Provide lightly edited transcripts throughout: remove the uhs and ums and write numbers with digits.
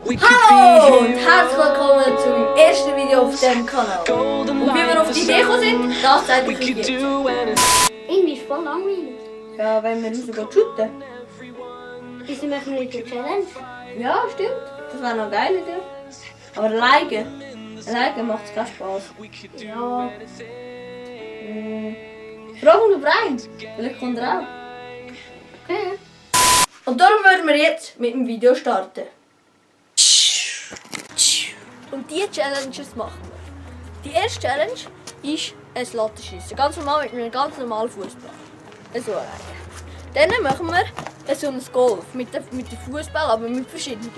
Hallo und herzlich willkommen zu meinem ersten Video auf diesem Kanal. Und wie wir auf die Idee gekommen sind, das zeige ich euch jetzt. Irgendwie ist es voll langweilig. Ja, wenn wir rausgehen shooten. Wieso machen wir nicht eine Challenge? Ja, stimmt. Das wäre noch eine geile Idee. Aber alleine macht es keinen Spaß. Ja. Frag mal den Brian. Vielleicht kommt er auch. Okay. Und darum würden wir jetzt mit dem Video starten. Und diese Challenges machen wir. Die erste Challenge ist ein Lattenschiessen. Ganz normal mit einem ganz normalen Fußball. So alleine. Dann machen wir so ein Golf mit dem Fußball, aber mit verschiedenen.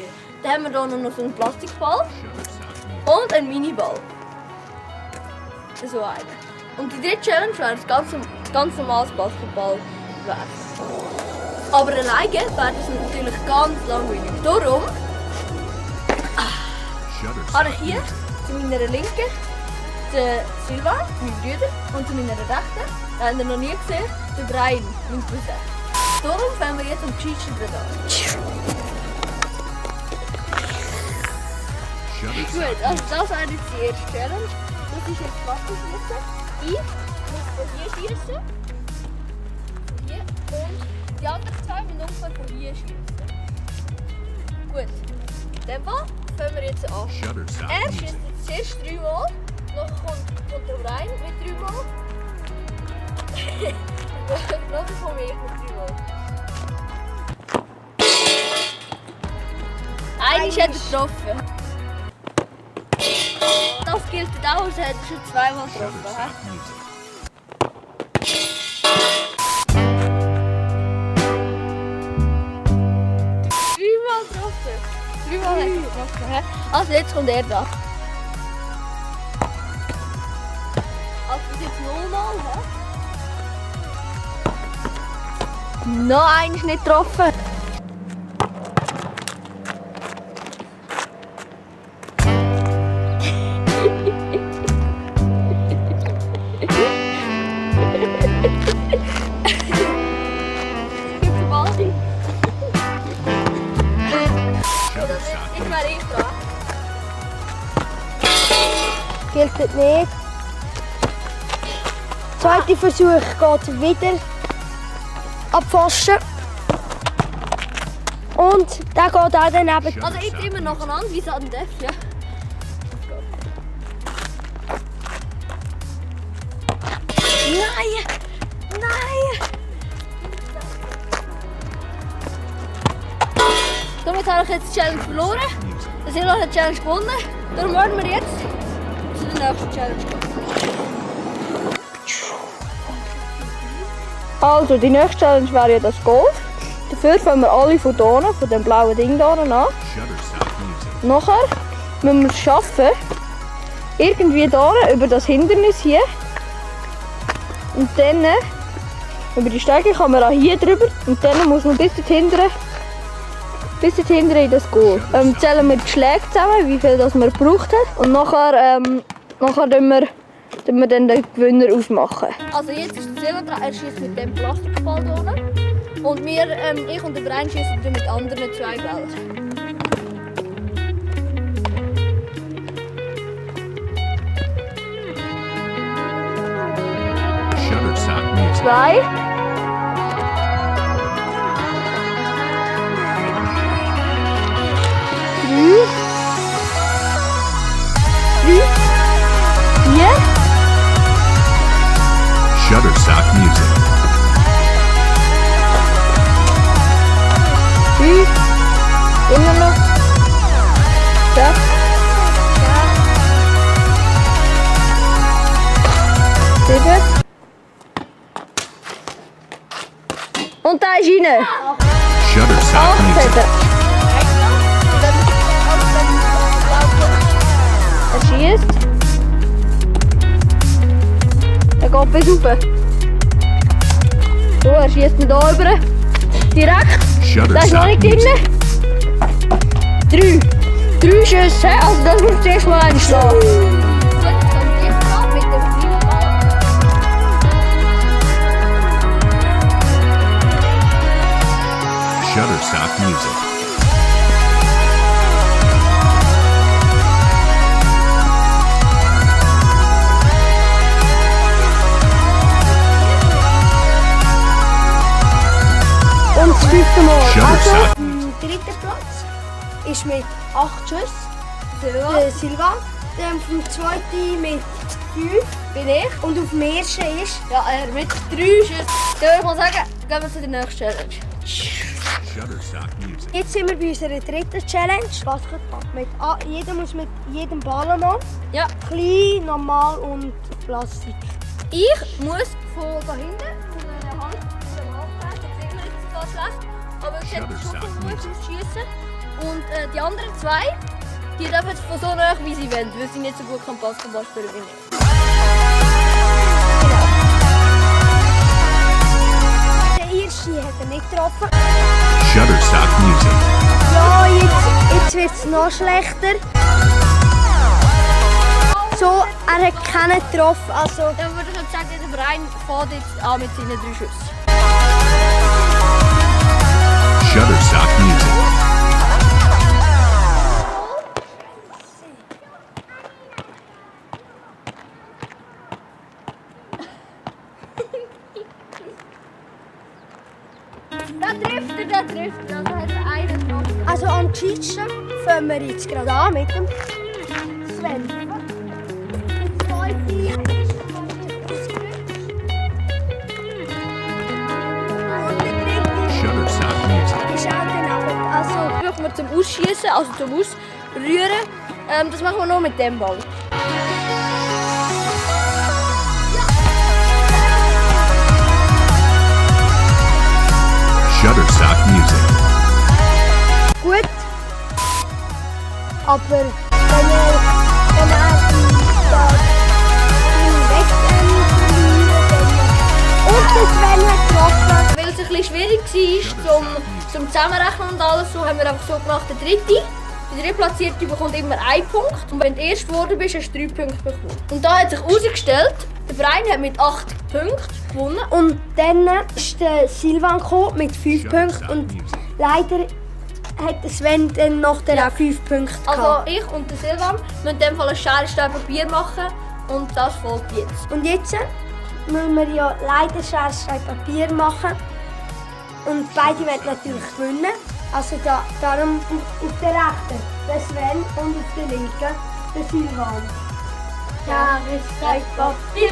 Dann haben wir hier noch so einen Plastikball und einen Miniball. So einen. Und die dritte Challenge wäre ein ganz normales Basketball werfen. Aber alleine wäre das natürlich ganz langweilig. Darum habe ich hier zu meiner Linken den Silvan, mein Bruder, und zu meiner Rechten, den habt ihr noch nie gesehen, den Brian, mein Cousin. Darum fangen wir jetzt am Cheatschen an. Gut, also das wäre jetzt die erste Challenge. Das ist jetzt Wasserschiessen. Ich muss von hier schiessen. Hier. Und die anderen zwei müssen ungefähr von hier schiessen. Gut. Dann fangen wir jetzt an. Er schießt jetzt zuerst 3 Mal. Dann kommt der Brian mit 3 Mal. Dann komme ich mit 3 Mal. Eigentlich hat er getroffen. Das gilt auch, als hätte er schon 2-mal getroffen. Dreimal hat er getroffen. Also jetzt kommt er da. Also bis jetzt 0-mal. Noch eins nicht getroffen. Gilt nicht. Zweiter Versuch geht wieder abwaschen. Und der geht auch daneben. Also ich immer nacheinander, wie es an darf, ja. Nein! Nein! Damit habe ich jetzt die Challenge verloren. Der Silvan hat die Challenge gewonnen. Darum werden wir jetzt zu der nächsten Challenge gehen. Also, die nächste Challenge wäre ja das Golf. Dafür fangen wir alle von hier, von dem blauen Ding hier an. Nachher müssen wir es schaffen, irgendwie hier über das Hindernis hier. Und dann über die Steige kann man auch hier drüber. Und dann muss man bis dorthin in das Goal. Zählen wir die Schläge zusammen, wie viel das wir gebraucht haben. Und nachher tun wir dann den Gewinner ausmachen. Also jetzt ist der Silvan dran, er schießt mit dem Plastikball hier unten. Und ich und der Brian schießen mit anderen 2 Bällen. Zwei. Shutterstock Music. 5. Immer noch. 6. 7. Und da ist rein. Shutterstock 8 Music. hat er. Er schießt. Er geht bis rauf. So, er schießt ihn hier rüber. Direkt. Da ist noch nicht drin. 3. 3 Schüsse. Also das muss zuerst mal einschlagen. Mit dem Miniball. Shutterstock Music. ist mit 8 Schüssen. Der Silvan. Dann auf dem zweiten mit 5 Bin ich? und auf dem ersten ist Ja, er mit 3 Schüssen. Dann würde ich mal sagen, gehen wir zu der nächsten Challenge. Shutterstock Music. Jetzt sind wir bei unserer dritten Challenge. Jeder muss mit jedem Ball machen. Ja, Klein, normal und Plastik. ich muss von da hinten, von der Hand, von dem Handfest, das sieht man jetzt ganz schlecht, aber ich hätte schon von mir schiessen. Und die anderen zwei, die dürfen von so nah wie sie wollen, weil sie nicht so gut Basketball spielen wie ich. Der erste hat er nicht getroffen. Shutterstock Music. Ja, jetzt wird es noch schlechter. So, er hat keinen getroffen. Also, Dann würde ich jetzt sagen, der Verein fährt jetzt an mit seinen 3 Schüssen. Shutterstock Music. Der trifft, also hat er einen getroffen. also am gescheitsten fangen wir jetzt gerade an mit dem Sven. Der zweite und der dritte Shutterstock Music. ist auch daneben. Also, Brauchen wir zum Ausschießen, also zum Ausrühren. Das machen wir nur mit dem Ball. Shutterstock Music. gut. Aber wenn er und der Sven hat getroffen. Weil es ein bisschen schwierig war zum Zusammenrechnen und alles, so haben wir einfach so gemacht, der Drittplatzierte bekommt immer 1 Punkt. Und wenn du erst geworden bist, hast du 3 Punkte bekommen. Und da hat sich herausgestellt, der Verein hat mit 8 Punkten gewonnen. Und dann ist der Silvan gekommen mit 5 Punkten und leider hat der Sven dann noch auch 5 Punkte Also gehabt. ich und der Silvan müssen in dem Fall ein Schere, Stein, Papier machen. Und das folgt jetzt. Und jetzt müssen wir ja leider Schere, Stein, Papier machen. Und beide werden natürlich gewinnen. Also darum auf der rechten der Sven und auf der linken der Silvan. Schere, Stein, Papier.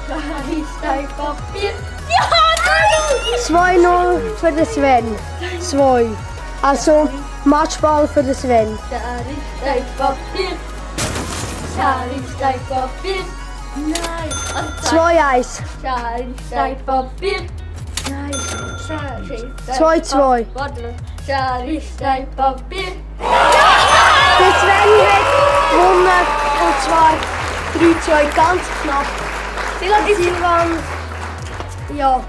Schere, Stein, Papier. Ja, 2-0 für den Sven. 2. Also Matchball für den Sven. Schere, Stein, Papier. Schere, Stein, Papier. Nein. Also 2-1. Schere, Stein, Papier. Nein. Schere, 2-2. Warte. Schere, Stein, Papier. Der Sven hat gewonnen. Und zwar 3-2. Ganz knapp. Silvan. Ja.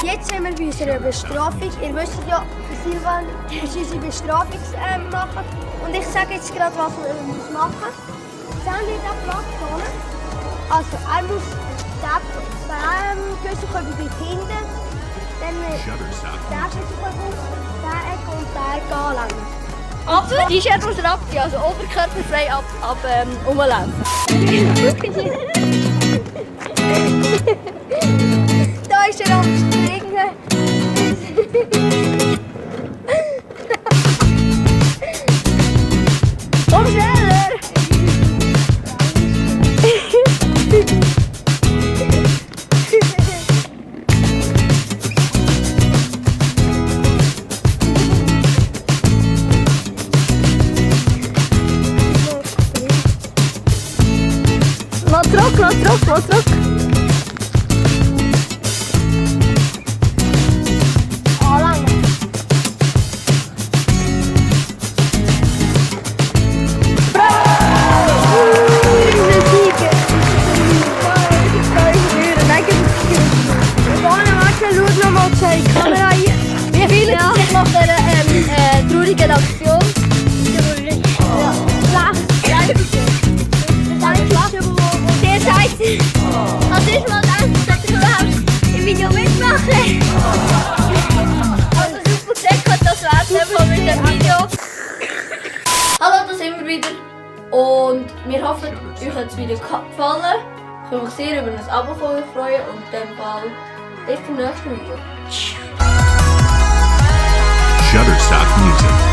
Jetzt sind wir bei unserer Bestrafung. Ihr wisst ja, Silvan ist unsere Bestrafung machen. Und ich sage jetzt gerade, was wir machen müssen. Sehen wir den Platz vorne? Also, er muss den Küssen dort hinten, dann Shutterstock den Küssen den Eck und den Eck anlegen. Aber die T-Shirt muss er abziehen, also oberkörperfrei rumlaufen. Da ist er am Springen. Komm schneller! Lass zurück! Anlegen. Schau nochmal die Kamera hier. Wie fühlt es sich nach dieser traurigen Aktion? Schlecht. Sehr scheiße! wir hoffen, euch hat das Video gefallen. Ich würde mich sehr über ein Abo von euch freuen und in dem Fall bis zum nächsten Video. Shutterstock Music.